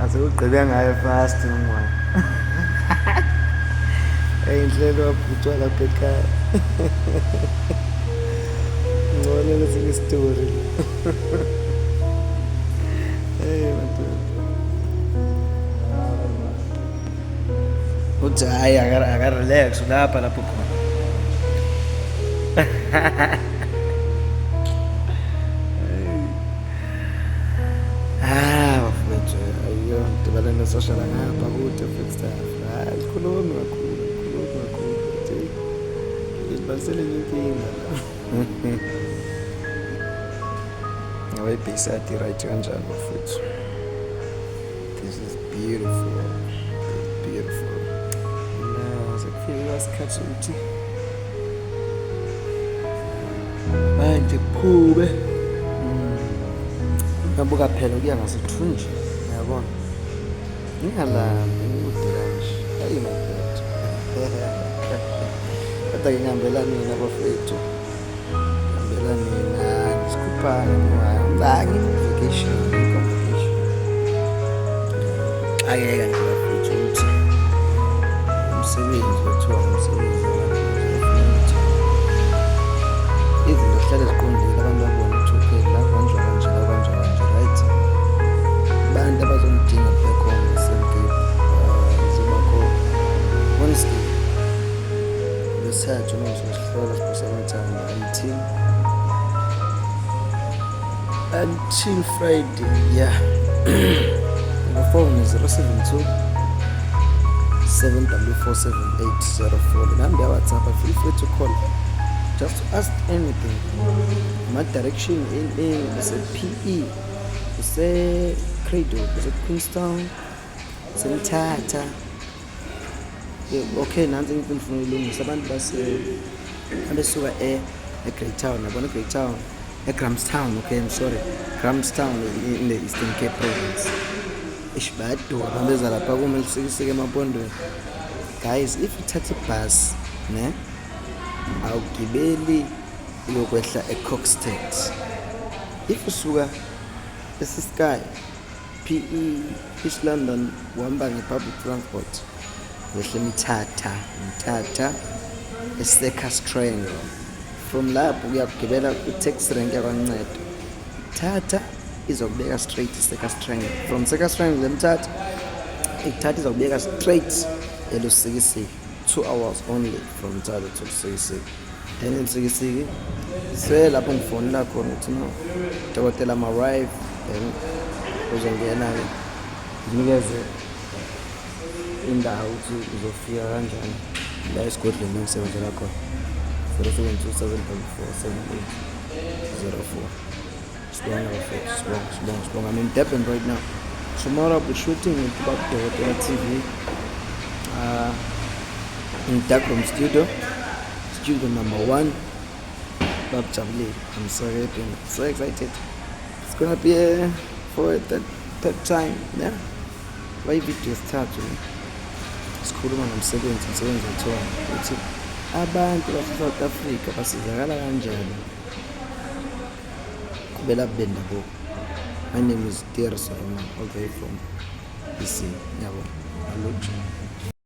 Asewugqibe ngayo fast ngomwana. Eyinhlelo wabhuthwa lapha ekhaya. Ngibona lesinye story. Hey madoda. Uthi hayi aka-relax lapha khona. Bafowethu ayo ngidibane nesoshala ngapha kude fixed stuff. Hayi khuluma kakhulu. Ngibasele inkinga la. Ngabe ibhesi right kanjani bafowethu? This is beautiful. It's beautiful. Sekufike isikhathi ukuthi manje kuphume. Ngabuka phela kuya ngasethunji, uyabona? Ngingalambi ngikude kanje. Hayi madoda. Kodwa-ke ngihambelani nabafowethu. Ngihambelani nani sikhuphane ngihambangi vacation. Ayeka nje bafowethu ukuthi umsebenzi wethiwa umsebenzi izinto zihlale ziqondile abantu babona ukuthi okay la kanje right. Abantu abazomdinga back home eSandgate zibakho honestly lesithathu ngisihlola sibusamathanda until Friday, yeah. The phone is 072 7W47804. The number WhatsApp, feel free to call. Just ask anything. My direction in is a PE, it's a Credo, it's a Queenstown, it's a Tata. Okay, nothing even from the Saban bus. And the sewer a Great Town, I want a Great Town, a Grahamstown, okay, I'm sorry, Grahamstown in the Eastern Cape Province. It's bad to guys, if you touch a bus, ne? Awugibeli uyokwehla eCockstead. If usuka eSky PE East London uhamba nge-public transport wehle Mthatha eSeekers Triangle. From lapho uyakugibela ku-taxi rank yakwaNcedo. Mthatha izokubeka straight eSeekers Triangle. From Seekers Triangle eMthatha izokubeka straight eLusikisiki. 2 hours only from Mthatha to Lusikisiki. Then in Lusikisiki lapho ngifonela khona ukuthi no dokotela arrive, then uzongena-ke nginikeze indawo ukuthi uzofika kanjani la esigodlweni engisebenzela khona. 0727547804. Sibonga. I'm in Durban right now. Tomorrow I'll be shooting with Dokotela TV in Darkroom Studio number 1. Bob Chavli. I'm so happy and so excited. It's gonna be for a third time, yeah. Why video start? Sikhuluma ngomsebenzi wethiwa ukuthi abantu base-South Africa basizakala kanjani kubela bendabuko. My name is Dear Solomon, all the way from BC. Yabo.